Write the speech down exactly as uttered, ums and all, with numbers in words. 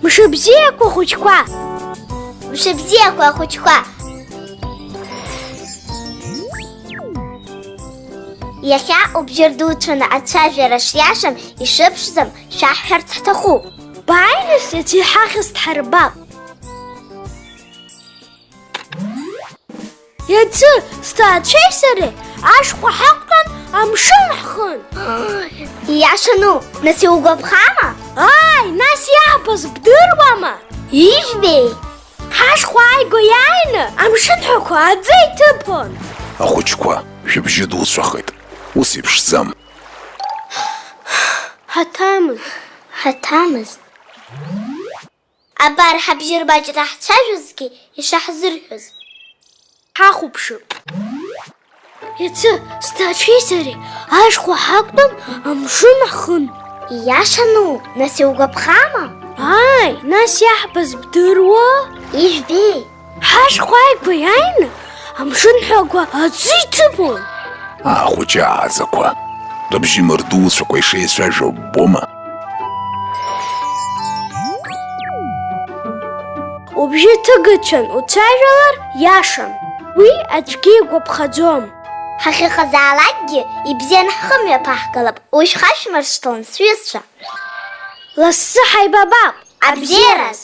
Мшыбзиақәа, ахәыҷқәа! Мшыбзиақәа, ахәыҷқәа! Иахьа убжьы рдуцәаны ацәажәара шиашам, ишыԥшӡам шәаҳҳәарц ҳҭахуп. Бааины шәеицеиҳахьыз дҳарбап. Иацы сҭаацәеи сареи ашхәа ҳақәтәан амшын ҳхын. Ииашану, нас иугәаԥхама? Ааи, нас иаабаз бдыруама? Ижәбеи? Ҳашхәа ааигәа иааины амшын ҳәақәа аӡы иҭыԥон. Ахәыҷқәа, шәыбжьы дуцәахеит. Ус иԥшӡам. Ҳаҭамыз. Ҳаҭамыз. Абар, ҳабжьы рбаҷра ҳцәажәозгьы ишаҳзырҳәоз. Ҳахәаԥшып. Иацы сҭаацәеи сареи ашхәа ҳақәтәан амшын ҳхын. Ииашану, нас иугәаԥхама? Ааи, нас иаҳбаз бдыруа? Ижәбеи? Ҳашхәа ааигәа иааины амшын ҳәақәа аӡы иҭыԥон. Ахәыҷы ааӡақәа, рыбжьы мырдуцәақәа ишеицәажәо ббома? Убжьы ҭыгачан уцәажәалар иашам, уи аӡәгьы игәаԥхаӡом. Ҳахьыҟазаалакгьы ибзиан ҳхы мҩаԥаҳгалап, ушьха шәмыршҭлан, сҩызцәа. Лассы ҳаибабап! Абзиараз!